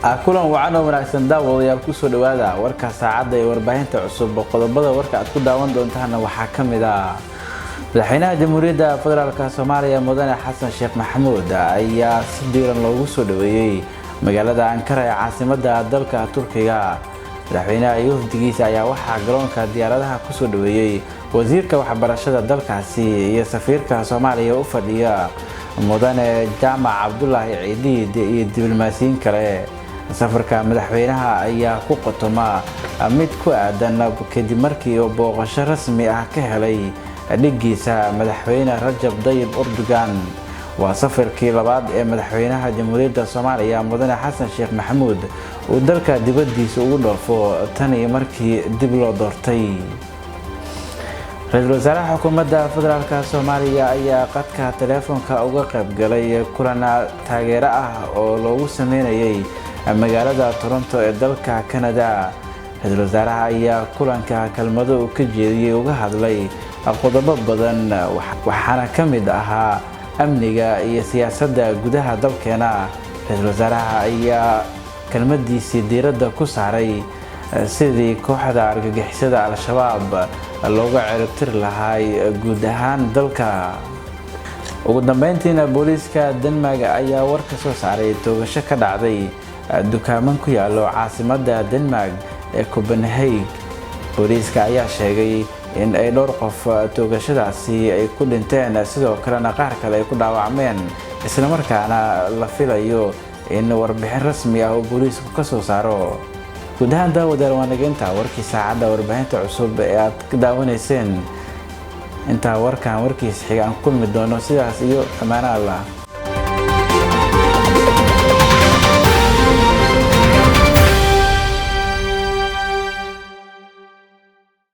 Kulan wacan oo wanaagsan daawadayaal, kusoo dhawaada warka saacadda ee warbaahinta cusub. Qodobada warka aad ku daawan doontaana waxaa ka mid ah: Madaxweynaha Jamhuuriyadda Federaalka Soomaaliya Mudane Xasan Sheekh Maxamuud ayaa si diiran loogu soo dhaweeyey magaalada Ankara ee caasimadda dalka Turkiga. Madaxweynaha iyo wafdigiisa ayaa waxaa garoonka diyaaradaha kusoo dhaweeyey wasiirka waxbarashada dalkaasi iyo safiirka Soomaaliya u fadhiya Mudane Jaamac Cabdulaahi Ciidiid iyo diblomaasiyiin kale. Safarka madaxweynaha ayaa ku qotoma mid ku aadan kadib markii uu booqasho rasmi ah ka helay dhiggiisa Madaxweyne Rajab Dayib Erdogan. Waa safarkii labaad ee madaxweynaha Jamhuuriyadda Soomaaliya Mudane Xasan Sheekh Maxamuud uu dalka dibaddiisa ugu dhoofo tan iyo markii dib loo doortay. Ra-iisul wasaaraha xukuumadda federaalka Soomaaliya ayaa qadka teleefoonka uga qayb galay kulan taageero ah oo loogu sameynayay magaalada Toronto ee dalka Canada. Ra-iisul wasaaraha ayaa kulanka kelmado uu ka jeediyey uga hadlay qodobo badan, waxaana ka mid ahaa amniga iyo siyaasadda gudaha dalkeena. Ra-iisul wasaaraha ayaa kelmadiisii diiradda ku saaray sidii kooxda argagixisada Al-Shabaab looga ciribtiri lahaay guud ahaan dalka. Ugu dambeyntiina, booliiska Denmark ayaa war ka soo saaray toogasho ka dhacday dukaaman ku yaalo caasimadda Denmark ee Copenhagen. Booliiska ayaa sheegay in ay dhowr qof toogashadaasi ay ku dhinteen, sidoo kalena qaar kale ay ku dhaawacmeen, islamarkaana la filayo in warbixin rasmi ah uu booliisku ka soo saaro. Guud ahaan daawadayaal, waa naga intaa warkii saacadda warbaahinta cusub ee aad ka daawanayseen. Intaa warkan warkiis xiga aan ku kulmi doono, sidaas iyo ammaano Allah.